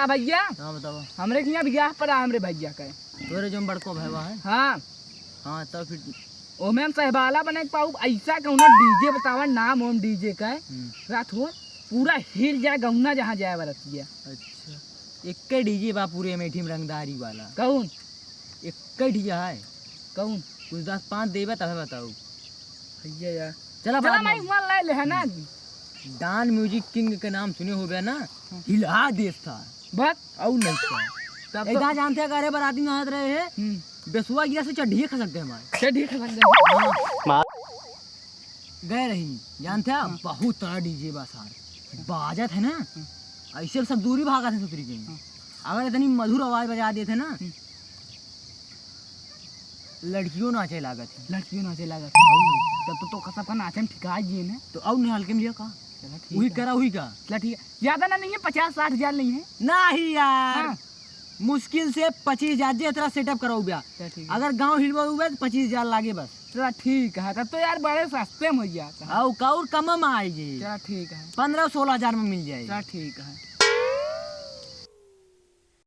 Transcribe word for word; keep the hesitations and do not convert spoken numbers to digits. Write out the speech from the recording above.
हाँ भैया, हाँ बताओ। हमरे के यहाँ बियाह पड़ा हमरे भैया का। तोरे जो बड़को भैया है। हाँ। हाँ, तब फिर ओमे हम सहबाला बने के पाऊ, ऐसा कौनो डीजे बतावा, नाम ओम डीजे का है। हम्म। रात हो पूरा हिल जाए गौना जहाँ जाए वाला रतिया। अच्छा, एक डीजे बा पूरे अमेठी में रंगदारी वाला। कौन? एक डीजे है। कौन? कुछ दस पाँच देबे तब बताऊ। भैया यार। चला चला बाद भाई में। हुआ ले ले है ना। डान म्यूजिक किंग के नाम सुने होबे ना, हाँ। हिला देस था। बस। अउ नहीं तो। तब ए, तो कहाँ जानते हैं, अरे बाराती में आत रहे हैं, हम्म। बेसुआ गिरा से चड्ढिए खसक गए हमारे। चड्ढिए खसक गए। हाँ। गए रही, जानते हैं, हाँ। बहुत तगड़ा डीजे बा सार। बाजत है ना, हाँ। ऐसे सब दूरी भागत है ससुरी के। हाँ। अगर इतनी मधुर आवाज बजा देते ना, हम्म। लड़कियों नाचे लागत है। लड़कियों नाचे लागत है। और नहीं। तब तो, तो सबका नाचे में ठिका जिए ने। तो और नहीं हल्के में लिया का? चला ठीक वही है। करा, वही का? चला ठीक है। ज्यादा ना नहीं है, पचास साठ हजार नहीं है। नहीं यार। हाँ। मुश्किल से पच्चीस हजार जे इतना सेटअप कराऊ ब्या। चला ठीक है। अगर गांव हिलवा हुआ तो पच्चीस हजार लागे बस। चला ठीक है, तब तो यार बड़े सस्ते में हो जाता है। और का, और कम में आई जी। चला ठीक है। पन्द्रह सोलह हजार में मिल जाए। चला ठीक है।